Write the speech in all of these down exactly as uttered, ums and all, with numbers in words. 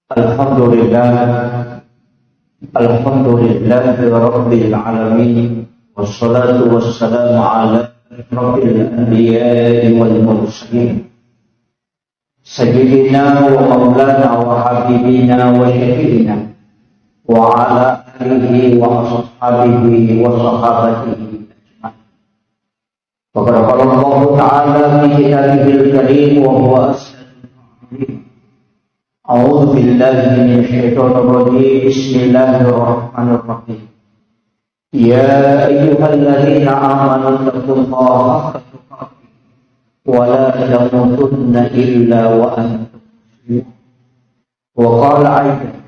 Alhamdulillah. Alhamdulillahirabbil alamin. Wassalatu wassalamu ala asyrafil anbiya'i wal mursalin. Sayyidina wa maulana wa habibina wa syafi'ina wa ala alihi wa ashabihi wa sahabatihi ajma'in. Wa qad qala Allahu ta'ala fi kitabihil karim wa huwa asdaqul qa'ilin. A'udzu billahi minasy syaithanir rajim. Bismillahirrahmanirrahim. Ya ayyuhalladzina amanu taqullaha haqqa tuqatih wa la tamutunna illa wa antum muslimun. Wa qala aidan,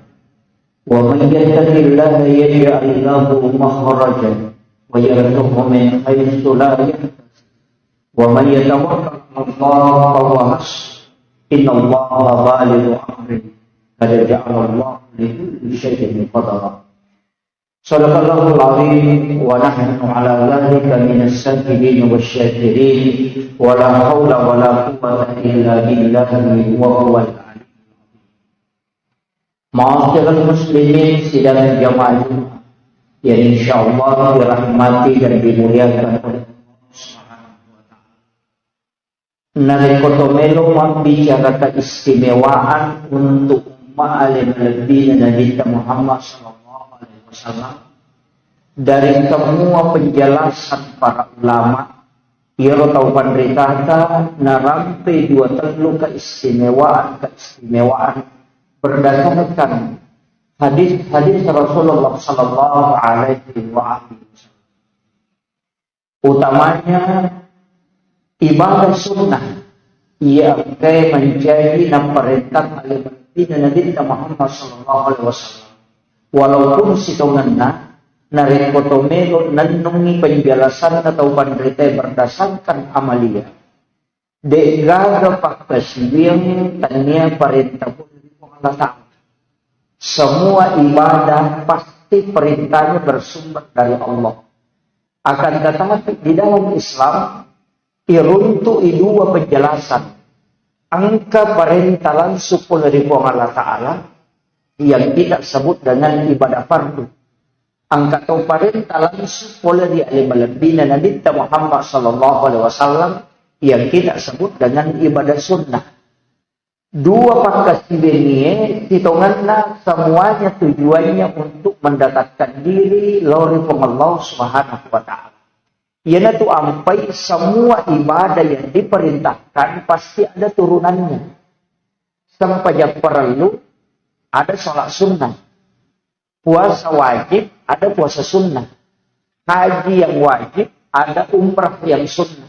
wa man yattaqillaha yaj'al lahu makhrajan wa yarzuqhu min haitsu la yahtasib. Wa man yatawakkal 'alallahi fa huwa hasbuh. Innallaha balighu amrih. Qad ja'alallahu likulli syai'in qadara. Sadaqallahul azim wa nahnu ala dzalika minas syakirin wasyakirin wa la haula wa la quwwata illa billahi wa huwal aliyyil azim. Ma'asyiral muslimin sidang jamaah Jumat yang insyaallah dirahmati dan dimuliakan oleh Allah Subhanahu wa taala. Narekko to melo mabbicara keistimewaan untuk umma ale malebbina Nabitta Muhammad sallallahu alaihi wasallam, dari semua penjelasan para ulama, iyaro tau panritata narampe dua tellu keistimewaan-keistimewaan berdasarkan hadis-hadis Rasulullah sallallahu alaihi wa alihi wasallam. Utamanya ibadah sunnah, iya engkae mancaji naparentang ale malebbina Nabitta Muhammad sallallahu alaihi wasallam. Walaupun sitongenna narekko to melo nennungi penjelasanna tau panritae berdasarkan amalia, de'gaga pakkasiwiang tania parenta pole ri Puang Allah Ta'ala. Semua ibadah pasti perintahnya bersumber dari Allah. Akan tetapi di dalam Islam iruntu'i dua penjelasan. Engka parenta langsung pole ri Puang Allah Ta'ala yang kita sebut dengan ibadah fardu. Engka to parenta langsung pole ri ale malebbina Nabitta Muhammad sallallahu alaihi wasallam yang kita sebut dengan ibadah sunnah. Dua pakkasiwiangngie sitongenna semuanya tujuannya untuk mendekatkan diri lao ri Puang Allah Subhanahu wa Ta'ala. Iyanatu ampai semua ibadah yang diperintahkan pasti ada turunannya. Sempajang parellu ada salat sunnah. Puasa wajib, ada puasa sunnah. Haji yang wajib, ada umrah yang sunnah.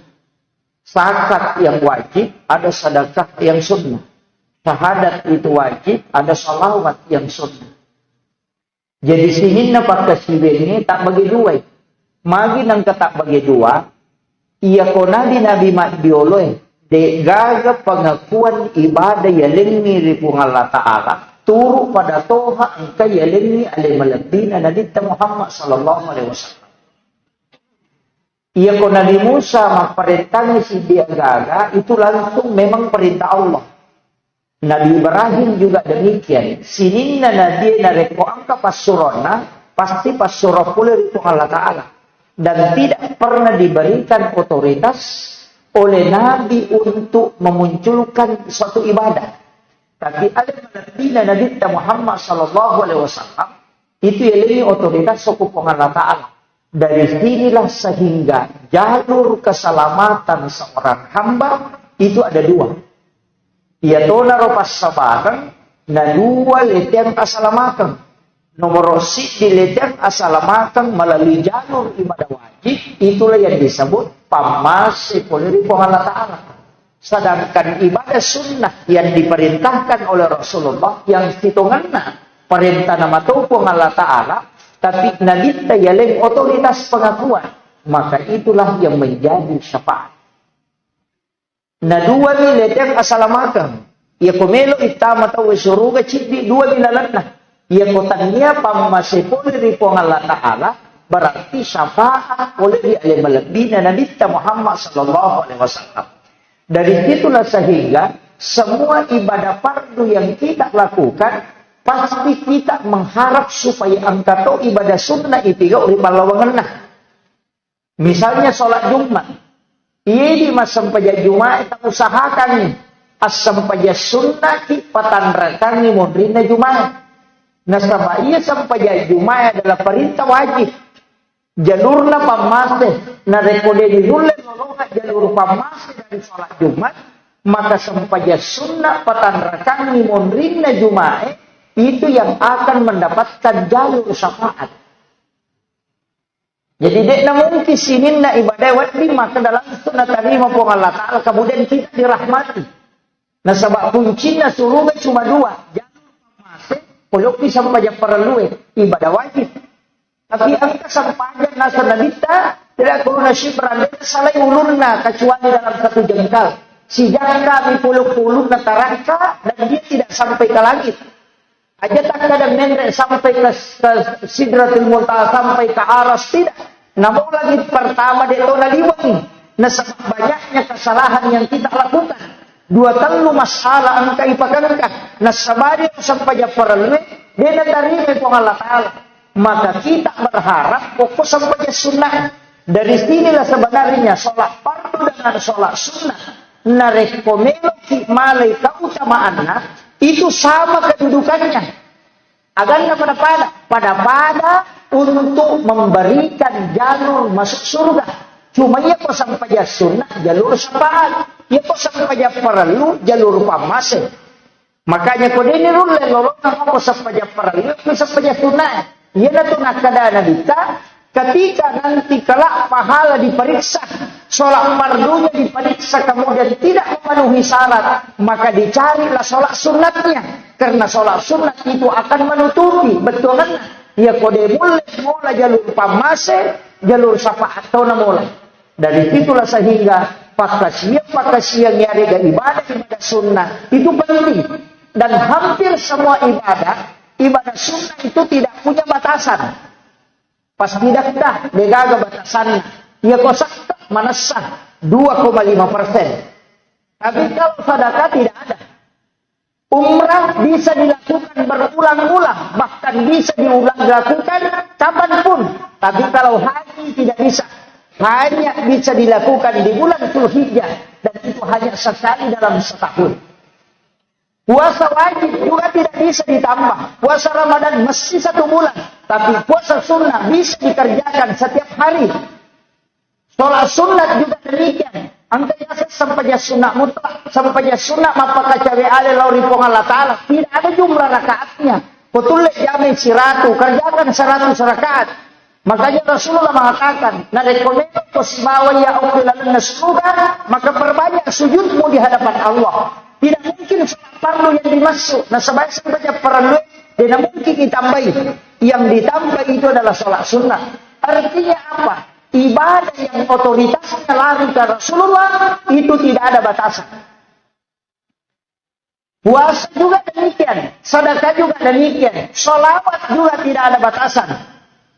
Zakat yang wajib, ada sedekah yang sunnah. Syahadat itu wajib, ada salawat yang sunnah. Jadi sininna pakkasiwiangnge tabbage duai. Magi nengka tabbage dua, iyako nabi-nabi maddioloe, de'gaga pengakuan ibadah yalengngi ri Puang Allah Ta'ala, turu pada toha engka yalengngi ale malebbina Nabitta Muhammad sallallahu alaihi wasallam. Iyako Nabi Musa mapparentangngi siddi agaga, itu langsung memang perintah Allah. Nabi Ibrahim juga demikian. Sininna nabi narekko engka passuronna, pasti passuro pole ri Puang Allah Ta'ala. Dan tidak pernah diberikan otoritas oleh Nabi untuk memunculkan suatu ibadah. Tapi ale malebbina Nabitta Muhammad sallallahu alaihi wasallam itu yalengngi otoritas soko Puang Allah Ta'ala. Dari sinilah sehingga jalur keselamatan seorang hamba itu ada dua. Iyatonaro passabareng na dua leteang asalamakeng. Nomoro siddi leteang asalamakeng melalui jalur ibadah wajib, itulah yang disebut pammase pole ri Puang Allah Ta'ala. Sedangkan ibadah sunnah yang diperintahkan oleh Rasulullah yang sitongenna perintah nama Puang Allah Ta'ala, tapi Nabitta yaleng otoritas pengakuan, maka itulah yang menjadi syafaat. Na duami leteang asalamakeng. Iyako melo ittama tau suruga ciddi duami lalenna. Iyako tania pammase pole ri Puang Allah Ta'ala, berarti syafaat pole ri ale malebbina Nabitta Muhammad sallallahu alaihi wasallam. Dari situlah sehingga semua ibadah fardu yang kita lakukan pasti kita mengharap supaya engka to ibadah sunnah ipigau ri pallawangenna. Misalnya sholat Jumat, iya di massempajang Jumat, kita usahakan nih, assempajang sunnah ki patanrakangi monrinna Jumat. Nasaba iya sempajang Jumat adalah perintah wajib. Jalurna pammase, narekko de nulle lolonga jalur pammase dari sholat Jumat, maka sempajang sunnah patanrakangi monrinna Jumae, itu yang akan mendapatkan jalur syafaat. Jadi, de na mungkin sininna ibadah wedding maka langsung natarima Puang Allah Ta'ala, kemudian kita dirahmati. Nasaba kuncinna suruga cuma dua, jalur pammase, polokki sempajang parellue, ibadah wajib. Tapi engka sempajang nasa nabitta, tidak kuruna syibran, salai ulunna kecuali dalam satu jengkal. Sijakka mi polokki ulunna tarakka dan dia tidak sampai ke langit. Aja takkada menre sampai ke, ke Sidratul Muntaha, sampai ke Aras, tidak. Namu lagi pertama de to naliweng. Nasaba banyaknya kesalahan yang kita lakukan. Dua tellu masalah engka ipakengka. Nasaba de sempajang parellue, de natarima Puang Allah Ta'ala. Maka kita berharap pokok sempajang sunnah. Dari sinilah sebenarnya sholat fardu dengan sholat sunnah. Narekko meloki malai keutamaanna, itu sama kedudukannya. Aganna pada-pada, pada-pada untuk memberikan jalur masuk surga. Cuma iya ko sempajang sunnah, jalur syafaat. Iya ko sempajang parellu, jalur pammase. Makanya ko deni rulle lolongang ko sempajang parellu, ko sempajang sunnah. Iyanatu nakkada Nabitta, ketika nanti kelak pahala diperiksa, sholat fardunya diperiksa, kemudian tidak memenuhi syarat, maka dicarilah sholat sunnatnya. Karena sholat sunnat itu akan menutupi bettuanganna. Iya ko de mulle mola jalur pammase, jalur syafaat tona mola. Dari situlah sehingga pakkasiang-pakkasiang yarega ibadah-ibadah sunnah itu penting. Dan hampir semua ibadah, ibadah sunnah itu tidak punya batasan. Pasti dakka, degaga batasanna. Iya ko sakka manessa dua koma lima persen. Tapi kalau sedekah tidak ada. Umrah bisa dilakukan berulang-ulang, bahkan bisa diulang dilakukan kapanpun. Tapi kalau haji tidak bisa. Hanya bisa dilakukan di bulan Zulhijjah dan itu hanya sekali dalam setahun. Puasa wajib juga tidak bisa ditambah. Puasa Ramadan mesti satu bulan, tapi puasa sunnah bisa dikerjakan setiap hari. Sholat sunat juga demikian. Engka yaseng sempajang sunat mutlak, sempajang sunat mappakacawe ale lao ri Puang Allah Ta'ala. Tidak ada jumlah rakaatnya. Ko tulle jamai siratu, kerjakan seratus rakaat. Makanya Rasulullah mengatakan, narekko memang ko sibawa iya okko lalenna suruga, maka perbanyak sujudmu di hadapan Allah. Tidak mungkin sholat fardu yang dimaksud. Nasaba sempajang fardu, tidak mungkin ditambahi. Yang ditambah itu adalah sholat sunnah. Artinya apa? Ibadah yang otoritasnya lari ke Rasulullah itu tidak ada batasan. Puasa juga demikian, sedekah juga demikian, sholawat juga tidak ada batasan.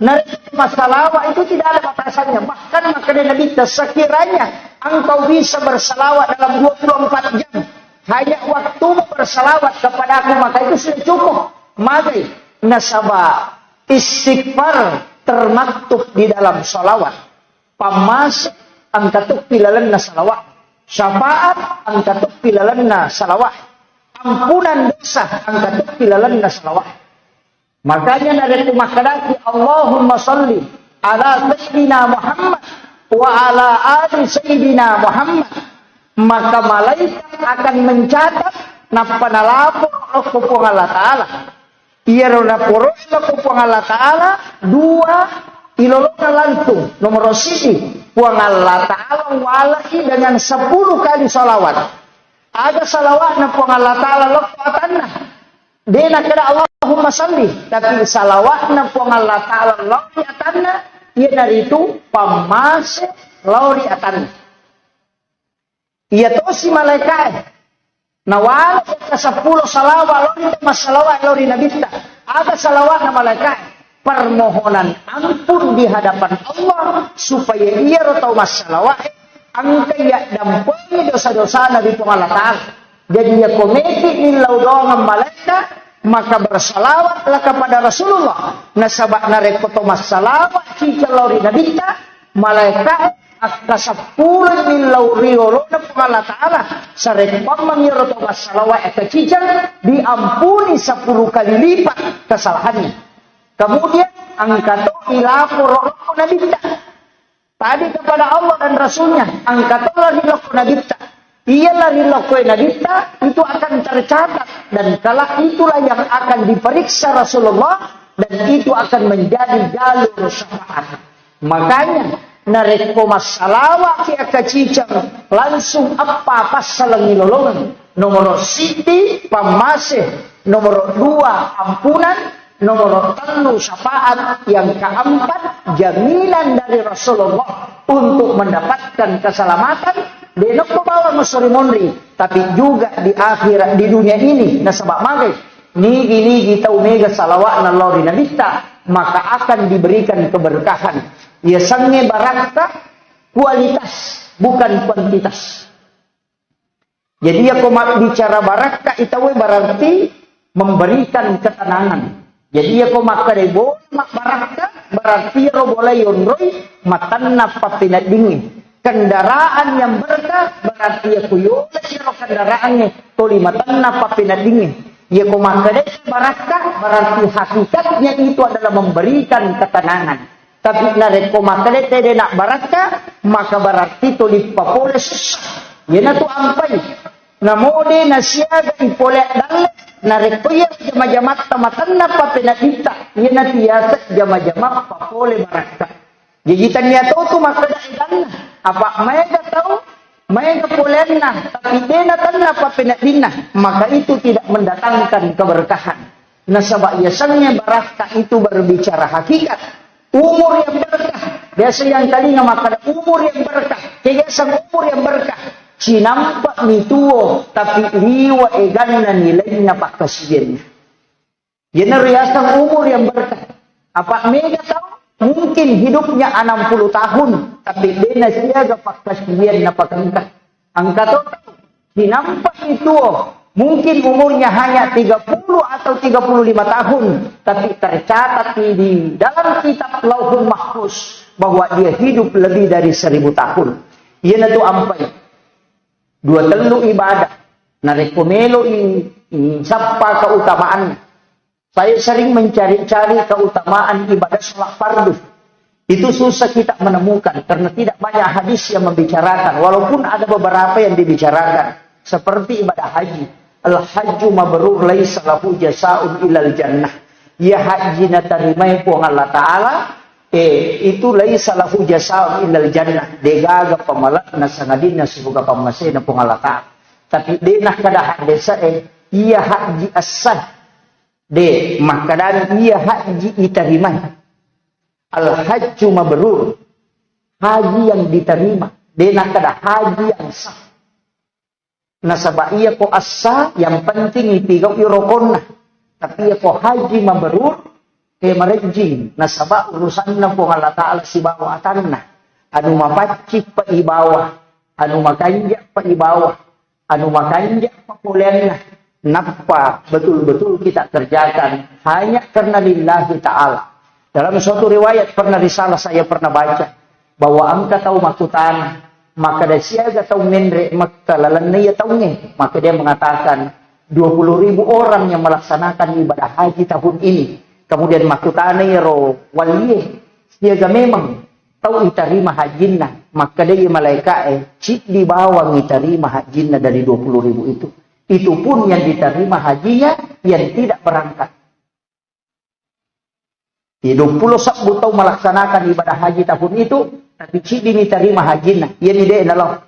Narekko masalawat itu tidak ada batasannya. Bahkan makanya Nabi, sekiranya engkau bisa bersalawat dalam dua puluh empat jam, hanya waktumu bersalawat kepada aku, maka itu sudah cukup. Magai nasaba istighfar termaktub di dalam salawat. Pammase engka toppi lalenna salawat. Syafaat engka toppi lalenna salawat. Ampunan dosa engka toppi lalenna salawat. Makanya narekko makkadaki Allahumma salli ala sayyidina Muhammad wa ala ali sayyidina Muhammad, maka malaikat akan mencatat nappa nalapor okko Puang Allah Ta'ala. Iyaro naporoe lao ko Puang Allah Ta'ala, dua ilolongeng langsung. Nomor siji, Puang Allah Ta'ala walai dengan sepuluh kali salawat. Aga salawatna Puang Allah Ta'ala lao ko atanna. De nakkeda Allahumma salli, tapi salawatna Puang Allah Ta'ala lao ri atanna, iyanaritu pammase lao ri atanna. Iya tosi malaikae. Nawala ke sepuluh salawat lao ri, massalawat lao ri Nabitta. Aga salawatna malaikae? Permohonan ampun di hadapan Allah supaya iyaro tau massalawat engka iya dampengi dosa-dosana ri Puang Allah Ta'ala. Jadi iya ko meki millau doangeng malaika, maka bersalawatlah kepada Rasulullah. Nasaba narekko to massalawat ciceng lao ri Nabitta, malaeka akka seppulo millau riolona Puang Allah Ta'ala, sarekkuammengngi ro to massalawat akka ciceng, diampuni sepuluh kali lipat kesalahannya. Kemudian engka to ilaporo ro Nabitta. Tadi kepada Allah dan Rasulnya, engka to lari lokko Nabitta. Iya lari lokko Nabitta itu akan tercatat dan kelak itulah yang akan diperiksa Rasulullah dan itu akan menjadi jalur syafaat. Makanya narekko massalawat ki akka ciceng langsung eppa passalengngi lolongeng. Nomoro siddi pammase, nomoro dua ampunan, nomoro tellu syafaat, yang keempat jaminan dari Rasulullah untuk mendapatkan keselamatan. De nokko bawang sori monri, tapi juga di akhirat, di dunia ini. Nasaba magai, nigi-nigi tau mega salawatna lao ri Nabitta, maka akan diberikan keberkahan. Yasengnge barakka kualitas, bukan kuantitas. Jadi, yako mabbicara barakka itawe berarti memberikan ketenangan. Jadi, yako makkeda bola mabbarakka, berarti ro bola yonroi matanna pappeneddingnge. Kendaraan yang berkah berarti yako yola iyaro kendaraangnge toli matanna pappeneddingnge. Yako makkeda barakka berarti hakikatnya itu adalah memberikan ketenangan. Tapi narekko makkeda tede na barakka, maka berarti toli papole sussa. Iyanatu ampai. Namode nasiaga ipole dalle, narekko iya jama-jamatta matanna pappeneddinta, iyanatu yaseng jama-jama papole barakka. Jaji tania to tu makkeda edanna, apa maega tau, maega poleanna, tapi dena tanna pappeneddinna, maka itu tidak mendatangkan keberkahan. Nasaba yasengnge barakka itu berbicara hakikat. Umur yang berkah. Biasa yang telinga makkeda umur yang berkah. Kegiatan umur yang berkah. Cinampa mi tuo, tapi liwa eganna nilainna pakkasiwianna. Yenaro yaseng umur yang berkah. Apa mega tau mungkin hidupnya enam puluh tahun, tapi dena siaga pakkasiwianna pakengka. Engka to tau, sinampai tuo, mungkin umurnya hanya tiga puluh atau tiga puluh lima tahun, tapi tercatat di, di dalam kitab Lauhul Mahfuz bahwa dia hidup lebih dari seribu tahun. Iyanatu ampai. Dua tellu ibadah. Narekko melo i, i sappa keutamaan. Saya sering mencari-cari keutamaan ibadah sholat fardu. Itu susah kita menemukan karena tidak banyak hadis yang membicarakan. Walaupun ada beberapa yang dibicarakan, seperti ibadah haji. Al-hajju mabrur laisa lahu jasaun ilal jannah. Ya haji natarimai Puang Allah Ta'ala, eh, itu laisa lahu jasaun ilal jannah. Degaga pamala na sangadinna suruga pammasena Puang Allah Ta'ala. Tapi de nakkeda haddesa, eh, iya haji assah. De, makkadani iya haji itarimai. Al-hajju mabrur. Haji yang diterima. De nakkeda haji yang sah. Nasaba iya ko assa, yang penting ipigau i rokonna. Tapi iya ko haji mabrur, eh, marejjing. Nasaba urusanna Puang Allah Ta'ala sibawa atanna. Anu mapaccing pa ibawa, anu makanja pa ibawa. Anu makanja papoleanna, nappa betul-betul kita kerjakan hanya karena lillahi ta'ala. Dalam suatu riwayat pernah risalah saya pernah baca bahwa engka tau makkutana, makkeda siaga tau menre Mekka lalenna iya taungnge, maka dia mengatakan dua puluh ribu orang yang melaksanakan ibadah haji tahun ini. Kemudian makkutana iyaro walie, siaga memang tau itarima hajinna, makkedai malaeka'e, ciddi bawang itarima hajinna dari dua puluh ribu itu. Itu pun yang diterima hajinya yang tidak berangkat. Di dua puluh sebbu tau melaksanakan ibadah haji tahun itu, tapi ciddi itarima hajinna, yani de nalo.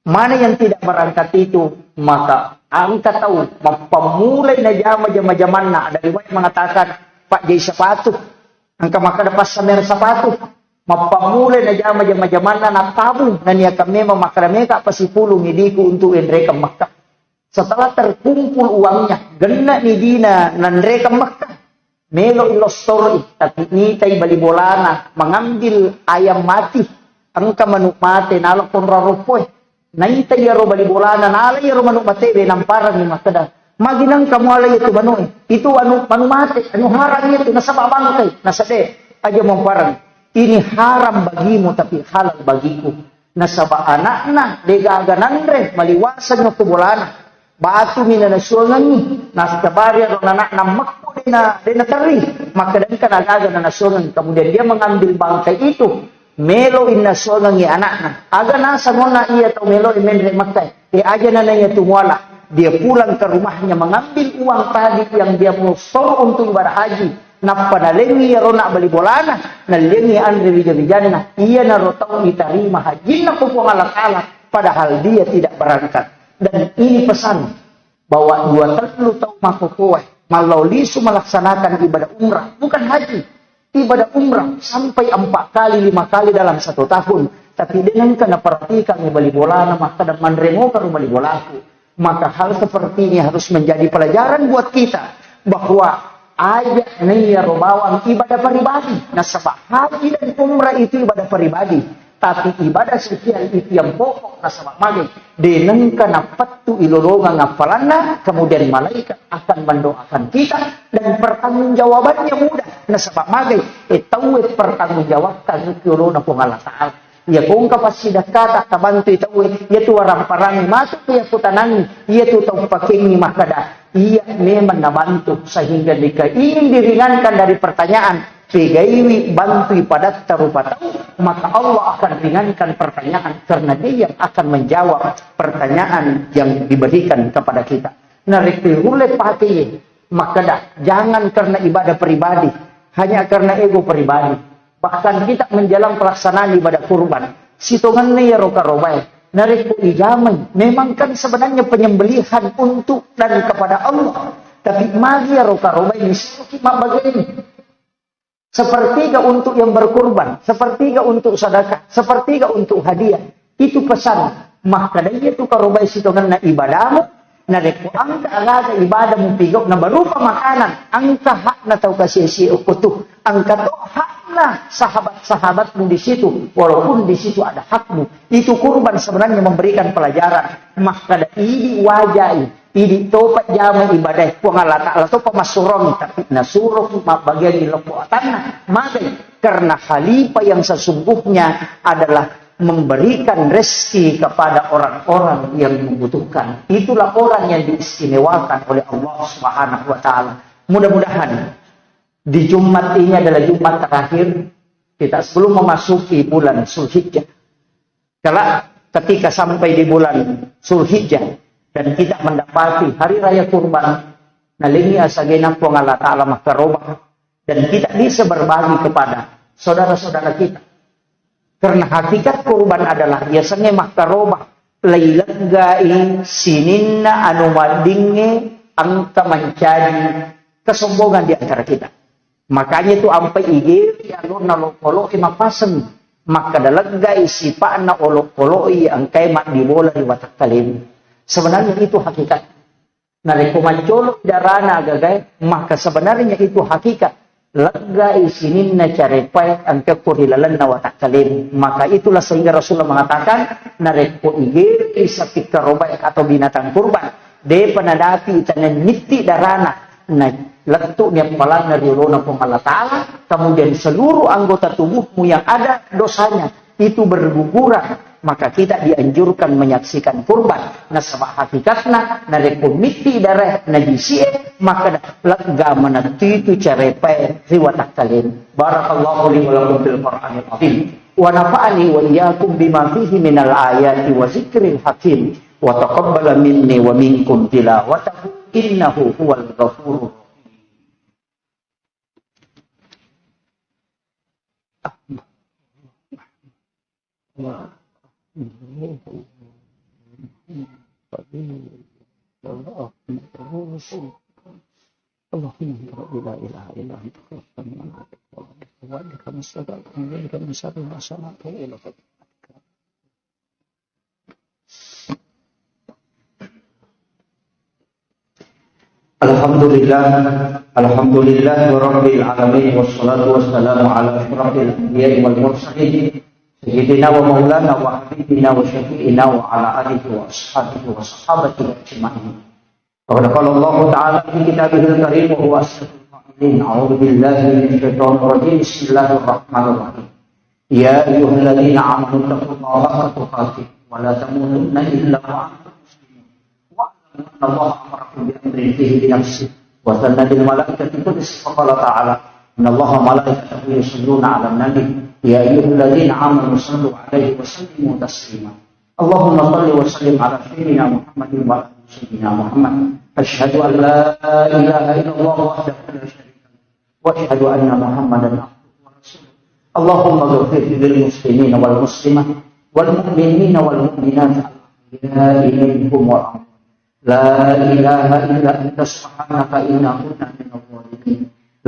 Mana yang tidak berangkat itu, maka engka tau mappammulai najama jama-jamanna. Ada riwayat mengatakan, Pak Jai sepatu, engka makkeda passamer sepatu, mappammulai najama jama-jamanna, nattabung, naniakan memang makkeda meka pasipulung idiku untuk enrekeng Mekah. Setelah terkumpul uangnya, genna ni dina nanrekeng Mekah. Melo ilostori, tapi nitai bali bolana, mengambil ayam mati, engka manuk mate, nala konra roppoe. Naita iyaro bali bolana, nala iyaro manuk mate, we namparang ni makkeda, Magi nengka muala iyatu banue. Itu anu, anu mate, anu haram iyatu, nasaba bangkai, nasade, aja mamparang. Ini haram bagimu, tapi halal bagiku. Nasaba anakna, degaga nanre, maliwasa nyokko bolana. Batu mina nasuangengi, nasabari ro anakna mekko dena, dena terri. Maka dengka nagaga nasuangengi. Kemudian dia mengambil bangkai itu. Melo inna suangengi anakna. Aga nasang onna iya tau melo menre Mekka. E aja nana iya tu muala. Dia pulang ke rumahnya mengambil uang tadi yang dia mau store untuk ibadah haji. Nappa nalengi iyaro nak bali bolana, nalengi anre wija-wijanna. Iya naro tau ditarima hajinna ko Puang Allah Ta'ala, padahal dia tidak berangkat. Dan ini pesan bahwa dua tellu tau makokoe mallau lisu melaksanakan ibadah umrah, bukan haji. Ibadah umrah sampai empat kali, lima kali dalam satu tahun. Tapi dengan kena perhatikan bali bolana, maka dan manremo karu bali bolaku. Maka hal seperti ini harus menjadi pelajaran buat kita bahwa aja naiya ro bawang ibadah pribadi. Nasaba haji dan umrah itu ibadah pribadi. Tapi ibadah sosial itu yang pokok, nasaba magai de nengka napettu ilolongang appalanna, kemudian malaikat akan mendoakan kita dan pertanggungjawabannya mudah, nasaba magai e tauwe pertanggungjawabkan ki olona Puang Allah Ta'ala. Iya kongka passidakkata tabantui tauwe, iya tu warang parangi masuk iya kutanangi, iya tu tau pakengi makkada, iya memang nabantu sehingga jika ingin diringankan dari pertanyaan, pegaiwi bantui padatta rupa tau, maka Allah akan ringankan pertanyaan karena Dia yang akan menjawab pertanyaan yang diberikan kepada kita. Narekko rulle pake ye, makkada, jangan karena ibadah pribadi, hanya karena ego pribadi. Bahkan kita menjelang pelaksanaan ibadah kurban, sitongenna iyaro karobae, narekko ijamai, memang kan sebenarnya penyembelihan untuk dan kepada Allah. Tapi magi iyaro karobae disuruh ki mabbageni. Sepertiga untuk yang berkurban, sepertiga untuk sedekah, sepertiga untuk hadiah. Itu pesan. Makkada iya tu karobai sitongenna ibadamu, narekko engka aga-aga ibadamu pigau na berupa makanan, engka hakna tau kasia-sia okko tu. Engka to hakna sahabat-sahabatmu di situ, walaupun di situ ada hakmu. Itu kurban sebenarnya memberikan pelajaran. Makkada idi wajai. Idi topa jama ibadah Puang Allah Ta'ala topa massurongi, tapi nasuroki mabbagiangi loppo atanna. Magai? Karena khalifah yang sesungguhnya adalah memberikan rezeki kepada orang-orang yang membutuhkan. Itulah orang yang diistimewakan oleh Allah Subhanahu wa Ta'ala. Mudah-mudahan di Jumat ini adalah Jumat terakhir kita sebelum memasuki bulan Zulhijjah. Kelak ketika sampai di bulan Zulhijjah dan kita mendapati hari raya kurban, nalengi asagena Puang Allah Ta'ala makkaroba dan kita bisa berbagi kepada saudara-saudara kita. Karena hakikat kurban adalah biasanya makkaroba, laileggai sininna anu maddingnge engka mancaji kesombongan di antara kita. Makanya itu ampai igeri alonna olokolo'e mapaseng. Makkada leggai sipa'na olokolo'i engkai maddibola ri watakkalemu. Sebenarnya itu hakikat. Narekko mancolo darana agagae, maka sebenarnya itu hakikat. Leggai sininna carepae engka ko ri lalenna watakkalemu. Maka itulah sehingga Rasulullah mengatakan, narekko igeri sapi karobae atau binatang kurban, depa nadapi taneng nitti darana, na lettu ni appalanna ri olona Puang Allah Ta'ala, kemudian seluruh anggota tubuhmu yang ada dosanya itu berguguran, maka kita dianjurkan menyaksikan kurban. Nasaba hakikatna, narekko mitti darae najisi'e, maka lega manettu itu carepae ri watakkalemu. Barakallahu li wa lakum fil Qur'anil azim. Wa nafa'ani wa iyyakum bima fihi minal ayati wa zikril hakim. Wa taqabbala minni wa minkum tilawatahu innahu huwal ghafurur rahim. اللهم لا إله إلا أنت خلقتني وأنا عبدك وعبدك وعبدك ما استطعت أعوذ بك من شر ما صنعت وإليك الحمد لله، الحمد لله رب العالمين، والصلاة والسلام على أشرف الأنبياء والمرسلين، سيدنا ومولانا وحبيبنا وشفيعنا وعلى آله وأصحابه وصحابته أجمعين. فقد قال الله تعالى في كتابه الكريم وهو أصدق القائلين: أعوذ بالله من الشيطان الرجيم. بسم الله الرحمن الرحيم. يا أيها الذين آمنوا اتقوا الله حق تقاته ولا تموتن إلا وأنتم مسلمون. واعلموا أن الله أمركم بأمر فيه بنفسه وثنى بالملائكة قدسه فقال تعالى: إن الله وملائكته يصلون على النبي يا أيها الذين آمنوا صلوا عليه وسلموا تسليما. اللهم صل وسلم على سيدنا محمد وعلى آل سيدنا محمد. أشهد أن لا إله إلا الله وحده لا شريك له، وأشهد أن محمدا عبده ورسوله. اللهم اغفر للمسلمين والمسلمات والمؤمنين والمؤمنات الأحياء منهم والأموات. لا إله إلا أنت سبحانك إنا كنا من الظالمين.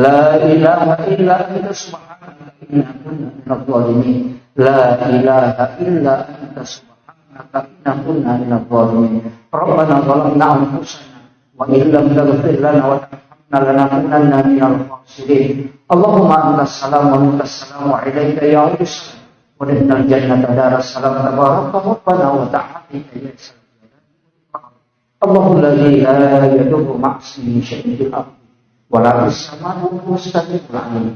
لا إله إلا أنت سبحانك إنا كنا من الظالمين. لا إله إلا أنت سبحانك إنا كنا من الظالمين. ربنا ظلمنا أنفسنا وإن لم تغفر لنا وترحمنا لنكونن من الخاسرين. اللهم أنت السلام ومنك السلام وإليك يعود السلام. ودخلنا الجنة دار السلام تبارك ربنا وتعالى يا ذا الجلال والإكرام. الله الذي لا يضر مع اسمه شيء في الأرض ولا في السماء وهو السميع العليم.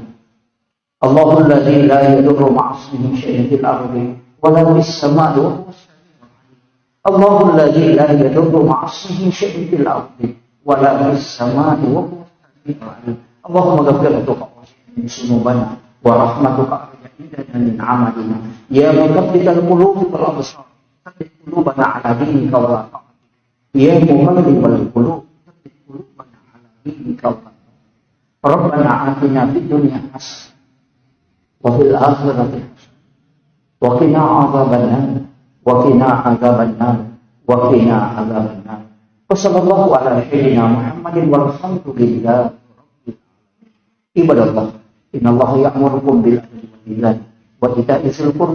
الله الذي لا يضر مع اسمه شيء في الأرض ولا في السماء وهو السميع العليم. الله الذي لا يضر مع اسمه شيء في الأرض ولا في السماء وهو السميع العليم. اللهم اغفر لنا ذنوبنا ورحمتك أرجى عندنا من عملنا. يا مثبت القلوب والأبصار، ثبت قلوبنا على دينك وعلى طاعتك. يا مقلب القلوب، ثبت قلوبنا على دينك وعلى طاعتك. ربنا آتنا في الدنيا حسنة وفي الآخرة حسنة وقنا عذاب النار، وقنا عذاب النار، وقنا عذاب النار. وصلى الله على سيدنا محمد والحمد لله رب العالمين. عباد الله، إن الله يأمركم بالعدل والإحسان وإيتاء ذي القربى